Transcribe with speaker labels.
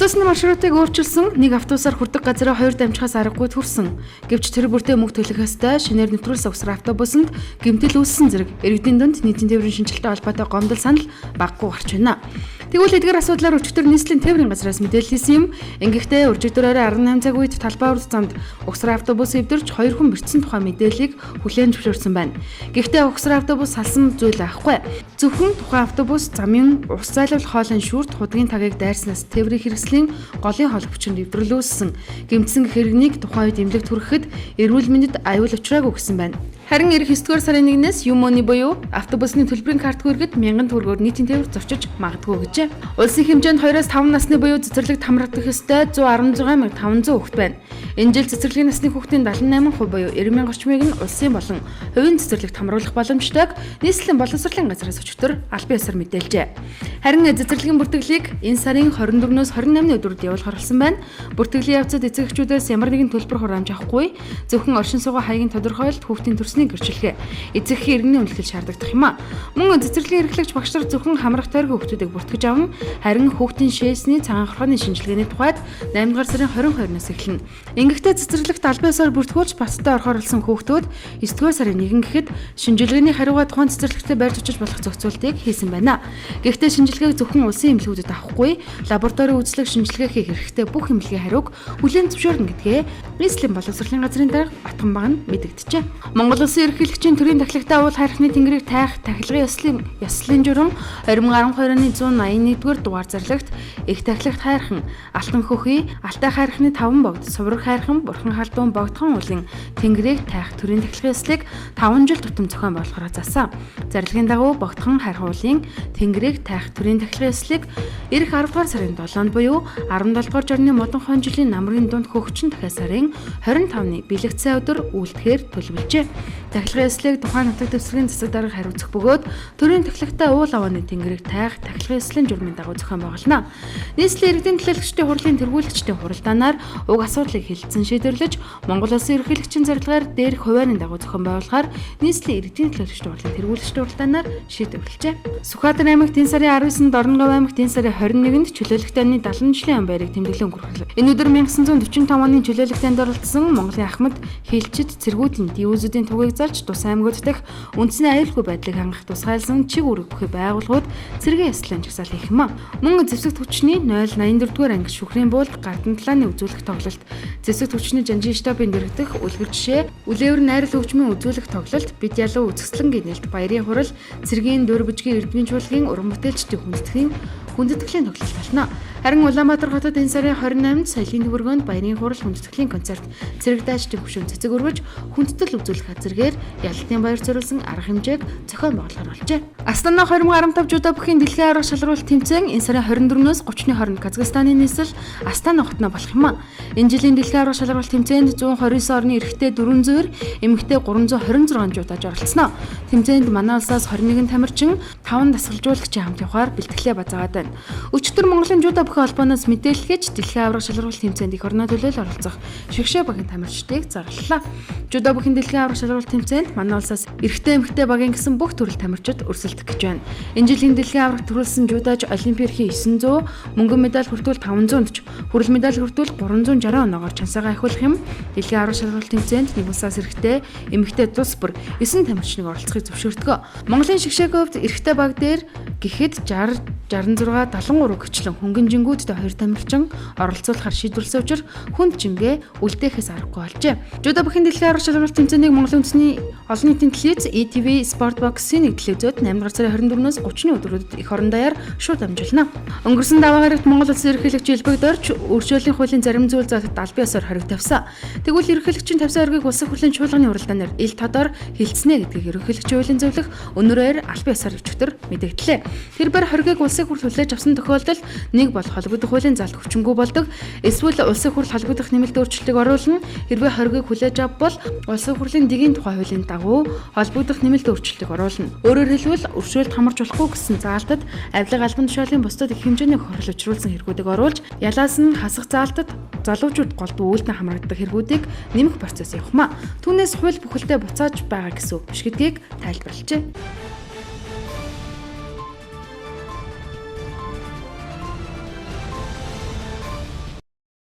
Speaker 1: Автобусны маршрутыг өөрчилсөн, нэг автобусаар хүрдэг газараа хоёр дамжихаас аргагүй төрсөн. Гэвч тэр бүртээ мөнгө төлөх ёстой шинээр нэвтрүүлсэн угсран автобусанд гэмтэл үүссэн зэрэг иргэдийн дунд нийтийн тээврийн шинжилэлтэй холбоотой гомдол санал багагүй гарч байна. Тэгвэл эдгээр асуудлаар өчигдөр нийслэлийн тээврийн газраас мэдээлэл хийсэн юм. Ингэхдээ өчигдөр орой 18 цаг үед талбай урд замд угсран автобус эвдэрч 2 хүн бэртсэн тухай мэдээллийг хүлээн зөвшөөрсөн байна. Гэхдээ угсран автобус салсан зүйл авахгүй. Зөвхөн тухайн автобус замын ус зайлуулах хоолын шүүрт худгийн тагийг дайрснаас тээврийн хэрэгслийн голын хоол хүчинд эвдрэлүүлсэн. Гэмтсэн хэрэгнийг тухайн үед эмнэлэгт хүрэхэд эрүүл мэндэд аюул учраагүй гэсэн байна. Харин ирэх 9 дугаар сарын 1-ээс Юмони буюу автобусны төлбөрийн карт хүргэд 1000 төгрөгөөр нийтийн тээвэр зорчиж магадгүй гэжээ. Улсын хэмжээнд 2-5 насны буюу цэцэрлэгт хамрагдах ёстой 116,500 хүүхэд байна. Энэ жил цэцэрлэгийн насны хүүхдийн 78% буюу 90,000 орчмыг нь улсын болон хувийн цэцэрлэгт хамруулах боломжтойг нийслэлийн боловсролын газраас өчигдөр албан ёсоор мэдээлжээ. Харин цэцэрлэгийн бүртгэлийг энэ сарын 24-өөс 28-ны өдрүүд явуулахар болсон байна. Бүртгэлийн явцад эцэг эхчүүдээс ямар нэгэн төлбөр хураамж авахгүй, зөвхөн оршин суугаа хаягийн тодорхойлолт, хүүхдийн төрсний гэрчлэгээ, эцэг эхийн иргэний үнэлэл шаардагдах юм а. Мөн цэцэрлэгийн эрхлэгч багш нар зөвхөн хамрах тойргийн хүүхдүүдийг бүртгэж авна. Харин хүүхдийн шээсний цагаан хорхооны шинжилгээний тухайд 8 дугаар сарын 22-наас эхэлнэ. Ингэхдээ цэцэрлэгт албан ёсоор бүртгүүлж баттай орохоор болсон хүүхдүүд 9 дугаар сарын 1 гэхэд шинжилгээний хариугаа тухайн цэцэрлэгтээ барьж очиж болох зохицуултыг хийсэн байна. Гэхдээ шинжилгээг зөвхөн улсын эмнэлгүүдэд авахгүй, лаборатори үзлэг шинжилгээ хийх хэрэгтэй бүх эмнэлгийн хариуг хүлээн зөвшөөрнө гэдгээ нийслэлийн боловсролын газрын дарга Батхан баг нь мэдэгджээ. Монгол Улсын ерөнхийлөгчийн төрийн тахилагтай уул хайрхны тэнгэрийг тайх тахилгын ёслолын журам 2012 оны 181-р дугаар зарлагт их тахилагт хайрхан, Алтан хөхий, Алтай хайрхны 5 богд, Сувраг хайрхан, Бурхан халдун богдхон уулын тэнгэрийг тайх төрийн тахилгын ёслолыг 5 жил тутам зохион байгуулахаар заасан. Зарлагын дагуу богдхон хайрхан уулын тэнгэрийг тайх төрийн тахилгын ёслолыг ирэх 10 дугаар сарын 7-нд буюу 17 дугаар жорны модон хон жилийн намрын дунд хөгчин дахиад сарын 25-ны бэлэгцэн өдөр үйлдэхээр төлөвлөжээ. Тахилгын ёслолыг тухайн нутаг дэвсгэрийн засаг дарга хариуцах бөгөөд төрийн тахилагтай уул авааны тэнгэрийг тайх тахилгын ёслолын журмын дагуу зохион байгуулна. Нийслэлийн иргэдийн төлөөлөгчдийн хурлын тэргүүлэгчдийн хуралдаанаар уг асуудлыг хэлэлцэн шийдвэрлэж Монгол Улсын ерөнхийлөгчийн зарлагаар дээрх хувиарын дагуу зохион байгуулахаар нийслэлийн иргэдийн төлөөлөгчдийн хурлын тэргүүлэгчдийн хуралдаанаар шийдвэрлэжээ. Сүхбаатар аймагт энэ сарын 19-нд, Дорноговь аймагт энэ сарын 21-нд чөлөөлөх дайны 70 жилийн баярыг тэмдэглэн өнгөрүүлв. Энэ өдөр 1945 оны чөлөөлөх дайнд оролцсон Монголын ахмад, хилчид, цэргүүдийн дивизүүдийн тугийг залж тус аймагуд дахь үндэсний аюулгүй байдлыг хангах тусгайлсан чиг үүрэг бүхий байгууллагууд цэргийн ёслолын жагсаал хийх юм а. Мөн зэвсэг түвшний 084 дугаар анги шүхрийн буулд гардан талааны үзүүлэх тоглолт, зэвсэг түвшний жанжин штабын дэргэдэх үлгэр жишээ, үлээвэр найрал хөгжмийн үзүүлэх тоглолт, бид ялуу үзэсгэлэнгийн нээлт баярын хурал, цэргийн дөр бүжгийн эрдмийн чуулгын уран бүтээлчдийн хүндэтгэлийн тоглолт болно. Харин Улаанбаатар хотод энэ сарын 28-нд соёлын төвөргөнд баярын хурал хүндэтгэлийн концерт, цэрэг даачдын хөшүүн цэцэг өргөж хүндэтэл үзүүлэх зэргээр ялалтын баяр зориулсан арга хэмжээг зохион байгуулахар болжээ. Астана 2015 жүдо бүхийн дэлхийн аварга шалралт тэмцээн энэ сарын 24-өөс 30-ны хооронд Казахстаны нийслэл Астана хотно болох юм а. Энэ жилийн дэлхийн аварга шалралт тэмцээнд 129 орны эрэгтэй 400, эмэгтэй 326 жүдож оролцсноо. Тэмцээнд манай улсаас 21 тамирчин 5 дасгалжуулагчийн хамт явахаар бэлтгэлээ базаагаад байна. Өчигдөр Монголын жүдо бүхэн холбооноос мэдээлэл хийж дэлхийн аварга шалралт тэмцээнд эх орноо төлөөл оролцох шигшээ багийн тамирчдыг зарлалаа. Жүдо бүхэн дэлхийн аварга шалралт тэмцээнд манай улсаас эрэгтэй эмэгтэй багийн гэсэн бүх төрөл тамирчид өрсөлдөх гэж байна. Энэ жилийн дэлхийн аварга төрүүлсэн жүдоч олимпийн эрхийн 900, мөнгөн медаль хүртвэл 540, хүрэл медаль хүртвэл 360 оноогоор чансаагаа ахиулах юм. Дэлхийн аварга шалралт тэмцээнд нэг улсаас эрэгтэй эмэгтэй тус бүр 9 тамирчныг оролцохыг зөвшөөрдгөө. Монголын шигшээгийн хувьд эрэгтэй баг дээр гэхэд 60, 66, 73 гэчлэн хөнгөн жингүүдтэй 2 тамирчин оролцуулахар шийдвэрлсэн учраас хүнд жингээ үлдээхээс аргагүй болжээ. Жүдо бүхэн дэлхийн аварга шалралт тэмцээнийг Монголын үндэсний олон нийтийн телевиз ETV Sportbox-ийн нэг телевизүүд 8 дугаар сарын 24-өөс 30-ны өдрүүдэд эх орон даяар шууд дамжуулна. Өнгөрсөн даваа гарагт Монгол Улсын ерөнхийлөгч Илбэг Дорж өршөөлийн хуулийн зарим зүйл заалтад албан ёсоор хориг тавьсан. Тэгвэл ерөнхийлөгчийн тавьсан хоргийг улсын хурлын чуулганы хуралдаанаар ил тодор хилцнэ гэдгийг ерөнхийлөгчийн хуулийн зөвлөх өнөрөөр албан ёсоор өчигдөр мэдэгдлээ. Тэрбээр хоргийг улсын хурл хүлээж авсан тохиолдолд нэг бол холбогдох хуулийн залт хүчингүй болдог. Эсвэл улсын хурл холбогдох нэмэлт өөрчлөлтийг оруулна. Хэрвээ хоргийг хүлээж авбал улсын хурлын дэгийн тухай хуулийн дагуу холбогдох нэмэлт өөрчлөлтийг оруулна. Өөрөөр хэлбэл өршөөлд хамарч болохгүй гэсэн заалтад авилга албан тушаалын бусдад их хэмжээний хохирол учруулсан хэрэгүүдийг оруулж ялаас нь хасах заалтад залуучууд голдуу үйлдэн хамрагдах хэрэгүүдийг нэмэх процесс явах маа. Түүнээс хууль бүхэлдээ буцааж байгаа гэсэн үг биш гэдгийг тайлбарлажээ.